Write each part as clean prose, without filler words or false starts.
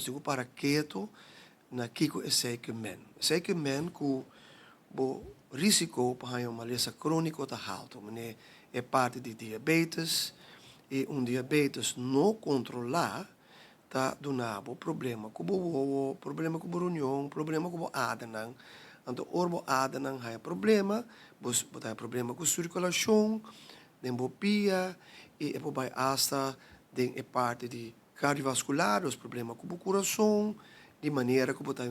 Tin ku para ketu na kiko esei ke men. Esei ke men ku bo risiko pa haña un malesa króniko ta haltu, manera e parti di diabetes, i un diabetes no kontrolá ta duna bo problema ku bo wowo, problema ku bo riñon, problema ku bo adernan. Anto ora bo adernan haña problema, bo ta haña problema ku sirkulashon den bo pia i e por bai asta den e parti di kardiovaskular, dus problema ku bo kurason, di manera ku bo ta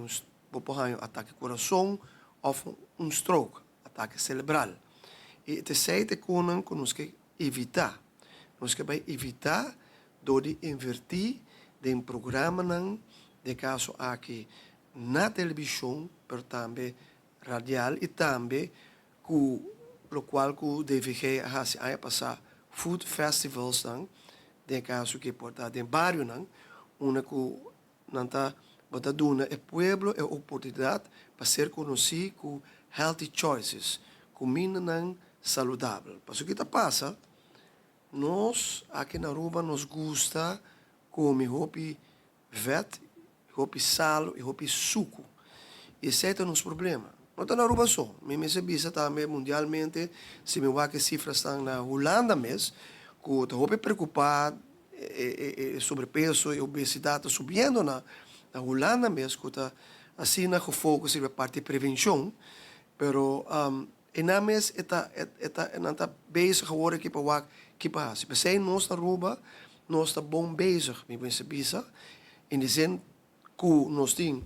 bo por haña un atake kurason òf un stroke, atake selebral. I esei ta e konan ku nos ke evitá. Nos ke bai evitá dor di invertí den programanan, den kaso aki na televishon, pero tambe radial i tambe ku lokual ku DVG a hasi aña pasá, food festivalsnan, den kaso ku por ta den barionan, unda ku nan ta bo ta duna e pueblo e oportunidat pa ser konosí ku healthy choices, kumindanan saludabel. Pasobra ki ta pasa, nos aki na Aruba nos gusta kome hopi vèt, hopi salu i hopi suku. I esei ta nos problema. No ta na Aruba so, mi mester bisa tambe mundialmente, si mi wak e sifrasnan na Hulanda mes, ku ta hopi preokupá e sobrepeso i obesidat ta subiendo na Hulanda mes, ku ta asina gefocus riba e parti prevenshon, pero e nan mes e ta e ta nan ta bezig awor aki pa wak ki pa hasi. P'esei nos na Aruba nos ta bon bezig, mi mester bisa, in di zin ku nos tin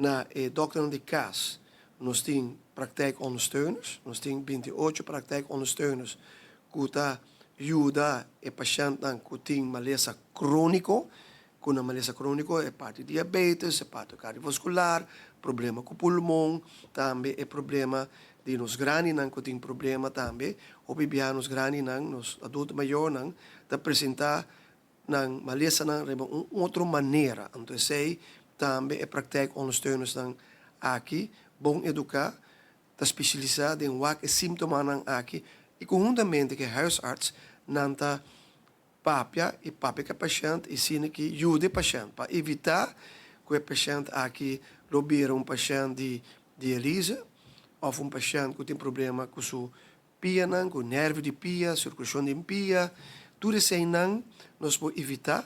na e dòkternan di kas, nos tin praktijkondersteuners, nos tin 28 praktijkondersteuners ku ta yuda e pashèntnan ku tin malesa króniko, ku na malesa króniko e parti diabetes, e parti kardiovaskular, problema ku pulmon, tambe e problema di nos grandinan ku tin problema tambe. Hopi biaha nos grandinan, nos adulto mayornan ta presentá nan malesanan riba un otro manera. Anto esei tambe e praktijkondersteunersnan aki bon eduká ta spesialisá den wak e símptomanan aki i konhuntamente ku e huisarts nan ta papia i papia ku e pashènt i asina ki yuda e pashènt pa evitá ku e pashènt aki lo bira un pashènt di dialise òf un pashènt ku tin problema ku su pianan, ku nervio di pia, sirkulashon den pia. Tur eseinan nos por evitá.